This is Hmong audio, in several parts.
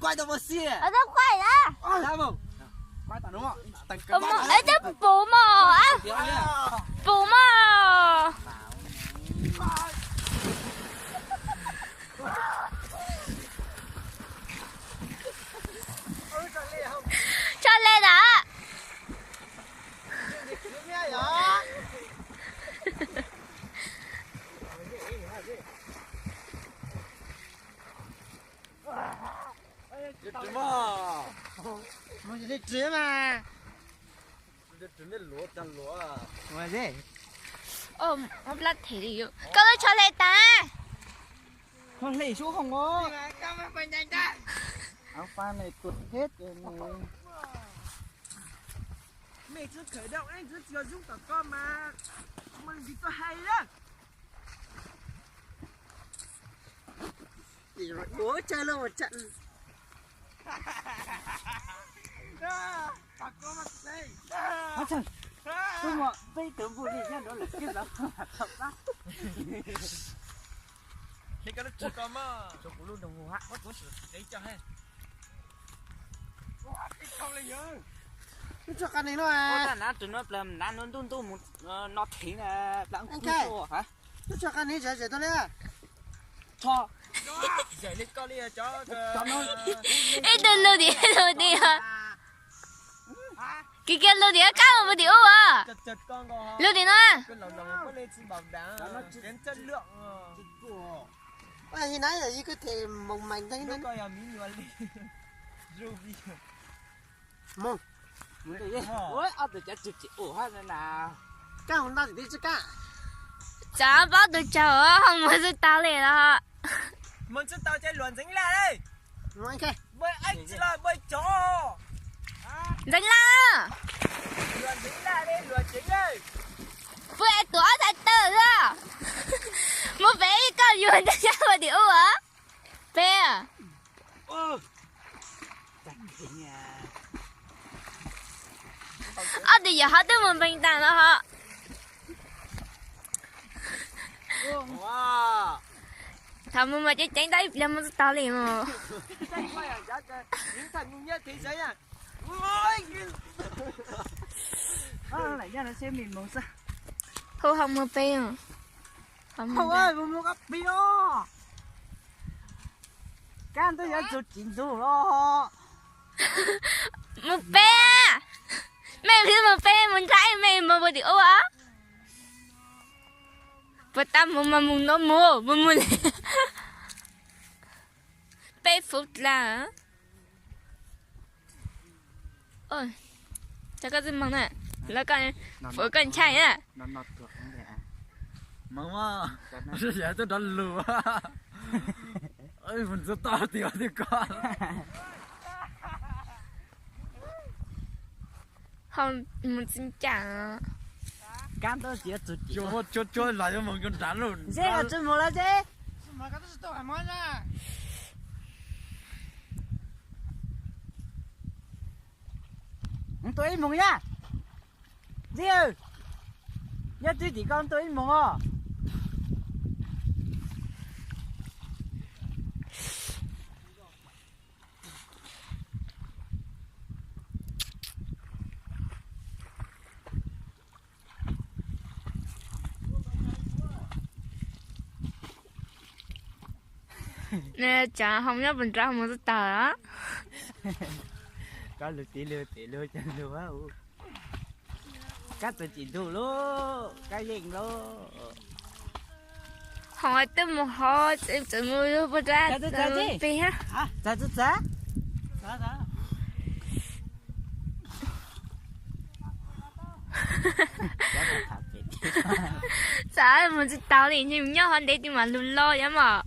Kuaj tau mos xij. Kuaj tau. Eb, cov pum mos, pum mos. Tso le lawm. Mus li tsis mas. Ua dej. Koj lub tsho hle tas. Koj hle xub hoos os. Áo pha này tuột hết rồi này. Mày chưa khởi động anh cứ chưa rút tao con mà. Mày gì tôi hay đó. Ua tsaug lawm ua tsaug. Ua tsaug. Tus muam peb tus npug li nyob nraud lawm twb lawv tau pab. Li koj lub tshua ko mas, kuv lub nroog hu hab, muab kuv sim dev coj he. Lub tshua qab ni no. Tab nav tus no plas nav no ntuj ntuj mus no thev na, plas nkuj tuaj ha. Lub tshua qab ni zem zem tau li. Tho. Zem li koj li cov. Ib tug lug tim lug tim. Kiv kiag lug tim kab mus tim ub as. Lug tim no. Ua li na, yog ib koj them moos mais ntag. Mus, ua ob tug cav tsum tsim ua hab na. Kab mus nta tim teb tsi kab. Tsav paub tus tsaug ho mus tsi tau li los. Mus tsi tau ces luag ntxeev laj li. Ntxeev laj. Luag ntxeev laj li, luag tsev li. Pw es tuav ob txhais taw xwb. Mus pem ib koj yuag ntag yog ua tim ub as. Peb. Ob tug yawm hov twb mus npeeg tas no ho. Thaum mus mas ceev ceev tau ib pliag mus tsis tau li mus. Hu ho mus peb. Kab ntub yuav tsum tsim ntug los. Mus peb. Mej twb mus peb mus nrhaib mej mus ua tim ub. Puas tau mus mas mus no mus, mus mus li. Peb fuv dlawg. Cov koj txij moog na, lawv koj, fuav koj ntshai na. Yog tuaj nrov lus, mus txog tau tias twb koj. Ho mus tsis ncaim. Kab ntub tsis yuav tsum tsim. Cuag cuag los yuav mus nrad lawm. Ntshe los tsis mus lawm ntshe. Tua ib moos yaj. Ntxim, nyob twj tim koj tua ib moos os. Tsav hoo nyob puag nrad mus txog tag. Koj lug tiv lug tiv lug cov lug. Kab txawm tsim ntug lauj, kab yeej lauj. Hov twb mus hov, txawm mus puag nrad pem. Txav txav txav. Txav mus tsis tau li, nyob hov ntev ti mas lug los yom mog.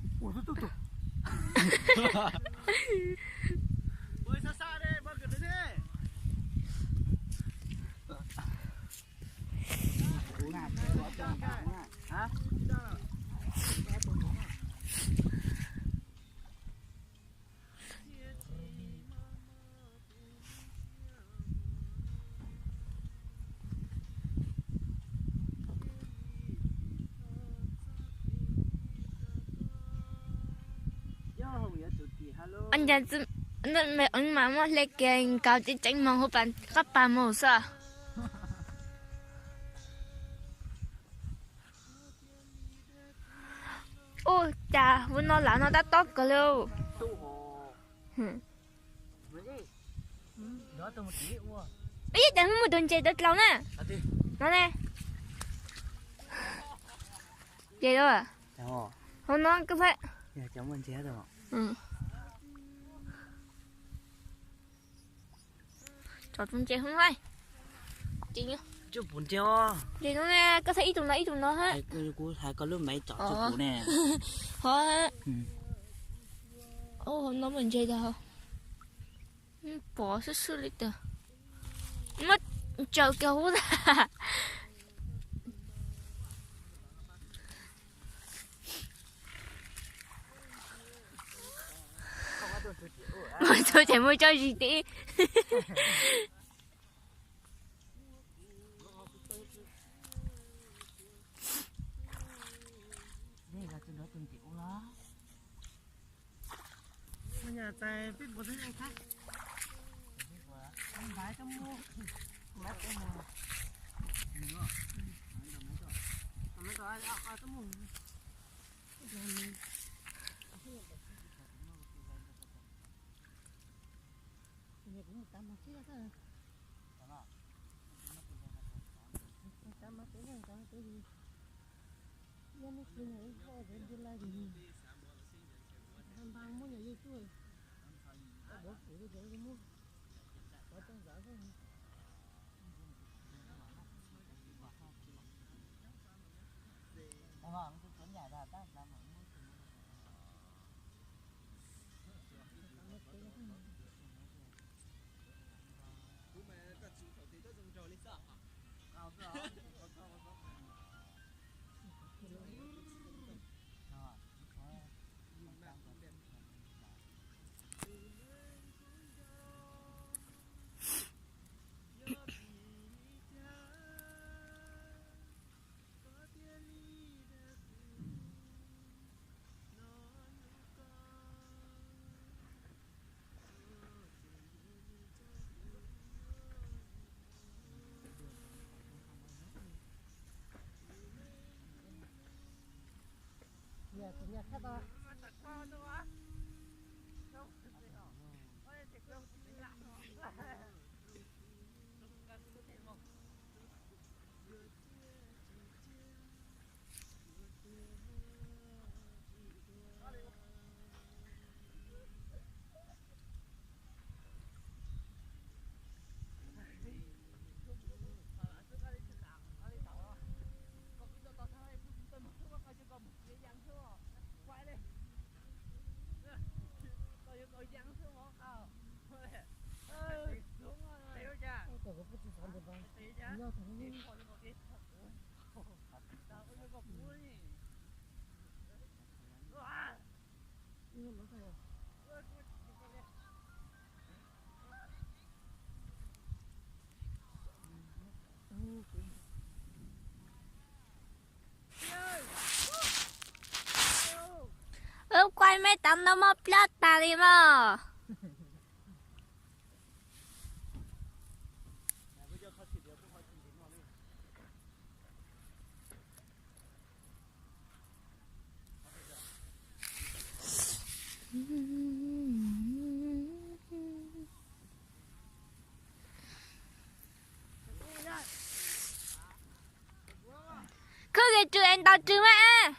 Ncaj tsi Mas muab hle kiag nkaus tseeb tseeb moog huv qab pas mus xwb. Ua cas ua no lam no tab tob kawg li. Ib cas mus tus ntses tau dlaus na. No ne. Ces hauv no koj pab. Tsom tus ntses hauv no. Ces no ne, koj thaij ib tug no ib tug no ha. Kuv hais koj lub maiv tsom tso kuv ne. Ho, hauv no muaj ntses tag. Pom swb swb li tas. Muab tsaws kiag huv tag. Mus txog ces muaj tsob zis tib. Wb quaj me tav no mob plab tas li mas. Khwb li rws es ntaus rws mas.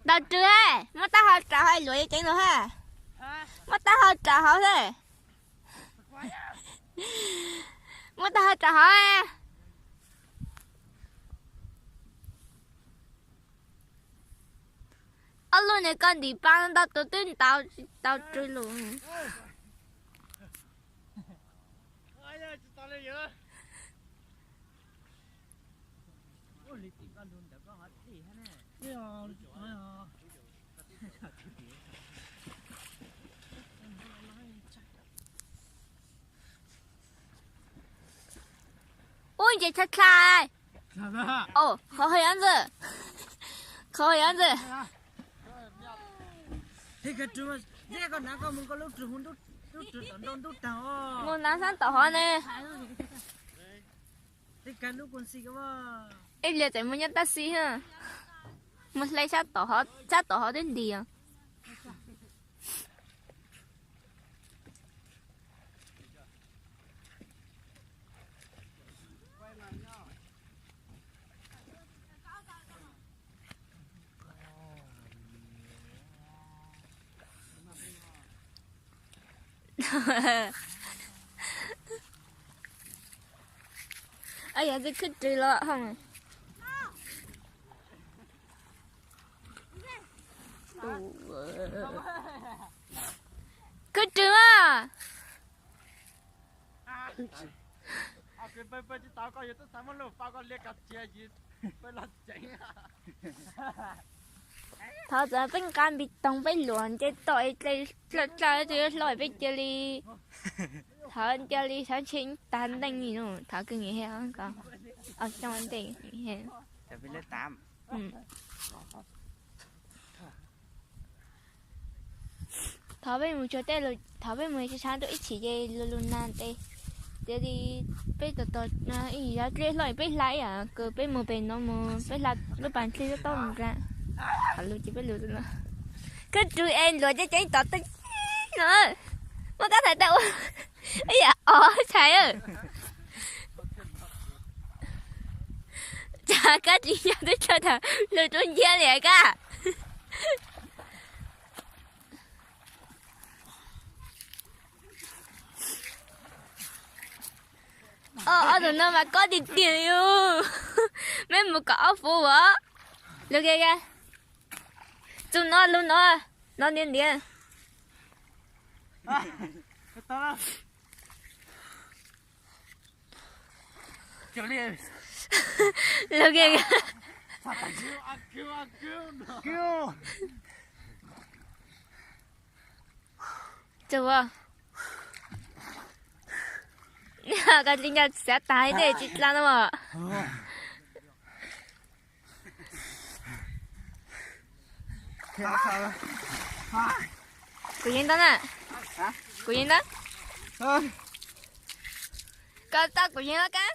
Ntaus rws, muab taub hau rau hauv luag ceev lug ha. Muab taub hau rau hauv xwb. Muab Rau hov. Ob lub ne koj ntim pab ntau tus twb ntaus tsis tau rw lus. Ub, nce tshaj tshaj. Qhov hov yuav ntxwg, qhov hov yuav ntxwg. Mus nav sab tom hov ne. Ib liag tseem muaj nyob tab xis, mus hle sab tom hov twb nti os. Yog tsis khwb rwg los hoo. Khwb rwg mas. Thov txawm peb nqa npis toog peb luam nce toj dlawb dlawb hlo peb cia li, thov cia li xav ntshe tag nteej li no, thov kwv nyiam he ko, xyoo ntej. Thov peb mus tsuag tej, thov peb mus tshab tshab rau ib chim ces lus lus nas tes, cia li peb tos tos ib yam dleb hlo peb hla ib yam kws peb mus pem no mus peb hla lub pas ntxhib lub taub nra. Thov lus ces peb lus no. Koj rwg es luam ceev ceev tom tej no, muab koj thaiv tau ua ib yam os tshais. Tsam koj tsis nyob twb tso tham lus rau nciab li koj. Ob tug no mas kob tiag tiag li. Meb mus kom ob fuv as. Lug kiag, txug no lug no, no ntiav ntiav. Lug kiag. Tsuag, koj tsis nco xav tas tej tsis dlaa no. Kuv yeej ntawd na, kuv yeej ntawd. Koj tau kuv yeej kab.